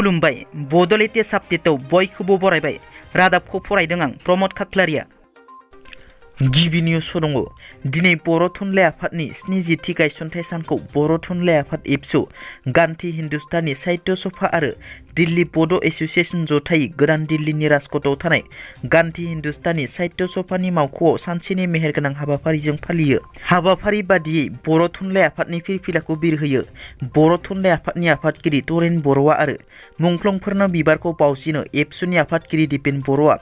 खुलुमबाय बड' लेटेस्ट आपडेटआव बयखौबो बरायबाय रादाबखौ फरायदों आं प्रमद खाख्लारिया। गिबि निउस दङ दिनै बर' थुनलाइ आफादनि 70थि गायसनथाइ सानखौ बर' थुनलाइ आफाद एबसु गान्धी हिन्दुस्तानी साहित्य सभा आरो दिल्ली बड' एसोसिएशन जथायै गोदान दिल्लीनि राजकटआव थानाय गान्धी हिन्दुस्तानी साहित्य सभानि मावख'आव सानसेनि मेहेरगोनां हाबाफारिजों फालियो। हाबाफारि बादियै बर' थुनलाइ आफादनि फिरफिलाखौ बिरहोयो। बर' थुनलाइ आफादनि आफादगिरि तरेन बर'आ आरो मुंख्लंफोरनो बिबारखौ बावजिनो एबसुनि आफादगिरि दिपेन बर'आ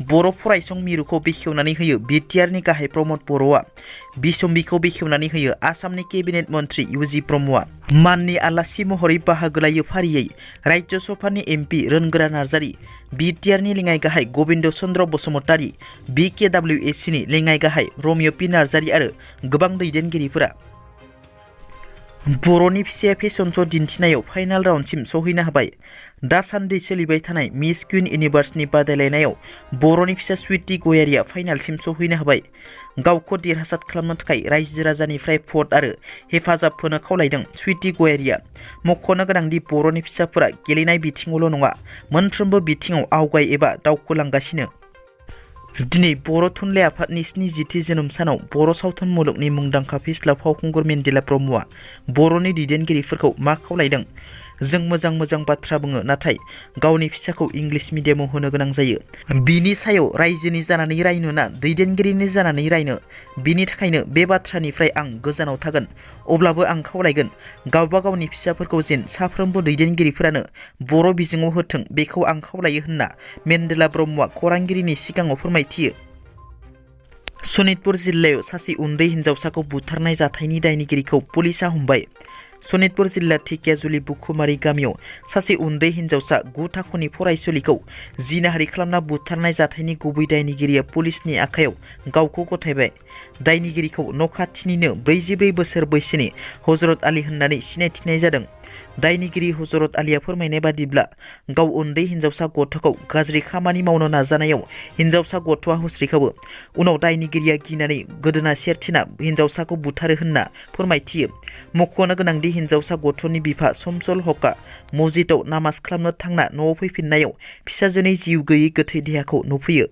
बर' फरायसं मिरुखौ बेखेवनानै होयो। बिटिआरनि गाहाय प्रमद बर'आ बिसम्बिखौ बेखेवनानै होयो। आसामनि केबिनेट मन्त्रि इउजि ब्रह्मआ माननि आलासि महरै बाहागो लायो। फारियै राज्य सभानि एमपि रोनगोरा नार्जारि, बिटिआरनि लेङाइ गाहाय गबिन्द चन्द्र बसुमतारि, बिकेडब्लिउएसिनि लेङाइ गाहाय रमिय पि नार्जारि आरो गोबां दैदेनगिरिफोरा बर'नि फिसाया फेशन श' दिन्थिनायाव फाइनाल राउन्डसिम सौहैनो हाबाय। दासान्दि सोलिबाय थानाय मिस कुइन इउनिभार्सनि बादायलायनायाव बर'नि फिसा स्वीटी गयारिया फाइनालसिम सौहैनो हाबाय। गावखौ देरहासार खालामनो थाखाय रायजो राजानिफ्राय भट आरो हेफाजाब होनो खावलायदों स्वीटी गयारिया। मख'नो गोनांदि बर'नि फिसाफोरा गेलेनाय बिथिङावल' नङा मोनफ्रोमबो बिथिङाव आवगाय एबा दावखोलांगासिनो। दिनै बर' थुनलाइ आफादनि 70थि जोनोम सानाव बर' सावथुन मुलुगनि मुंदांखा फेस्ला फावखुंगुर मेन्देला ब्रह्मआ बर'नि दैदेनगिरिफोरखौ मा खावलायदों? जों मोजां बाथ्रा बुङो, नाथाय गावनि फिसाखौ इंलिश मिडियामाव होनो गोनां जायो। बिनि सायाव रायजोनि जानानै रायनो ना दैदेनगिरिनि जानानै रायनो? बिनि थाखायनो बे बाथ्रानिफ्राय आं गोजानाव थागोन। अब्लाबो आं खावलायगोन गावबा गावनि फिसाफोरखौ जेन साफ्रोमबो दैदेनगिरिफोरानो बर' बिजोङाव होथों बेखौ आं खावलायो होनना मेन्देला ब्रह्मआ खौरांगिरिनि सिगाङाव फोरमायथियो। सनितपुर जिल्लायाव सासे उन्दै हिन्जावसाखौ बुथारनाय जाथायनि दायनिगिरिखौ पुलिसआ हमबाय। सनितपुर जिल्ला ढेकियाजुलि बुखुमारि गामियाव सासे उन्दै हिन्जावसा 9 थाखोनि फरायसुलिखौ जिनाहारि खालामना बुथारनाय जाथायनि गुबै दायनिगिरिया पुलिसनि आखायाव गावखौ गथायबाय। दायनिगिरिखौ न' खाथिनिनो 44 बोसोर बैसोनि हजरत आली होननानै सिनायथिनाय जादों। दायनिगिरि हजरत आलीया फोरमायनाय बादिब्ला गाव उन्दै हिन्जावसा गथ'खौ गाज्रि खामानि मावनो नाजानायाव हिन्जावसा गथ'आ हुस्रिखावो। उनाव दायनिगिरिया गिनानै गोदोना सेरथिना हिन्जावसाखौ बुथारो होनना फोरमायथियो। मख'नो गोनांदि हिन्जावसा गथ'नि बिफा समसल हकआ मस्जिदाव नामाज खालामनो थांना न'आव फैफिननायाव फिसाजोनि जिउ गैयै गोथै देहाखौ नुफैयो।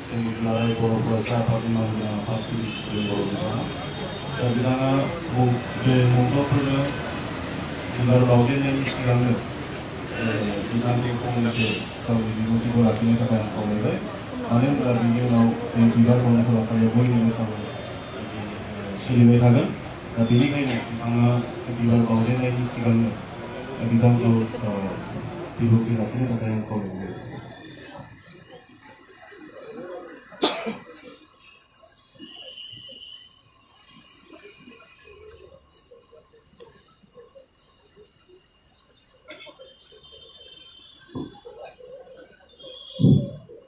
जोंनि दुलाराय बर' फरायसा आफादनि मावग्रा आफादगिरि बिथाङा बे मुंख्लंफोरनो बिबार बावजेननायनि सिगांनो बिथांनि फंनैसो गावनि बिबुंथिखौ लाखिनो थाखाय आं खावलायबाय। मानो होनब्ला बिनि उनाव बे बिबार बावनाय हाबाफारिया बयनिबो थाखाय सोलिबाय थागोन। दा बेनिखायनो बिथाङा बिबार बावजेननायनि सिगांनो बिथांखौ बिबुंथि लाखिनो थाखाय आं खावलायबाय।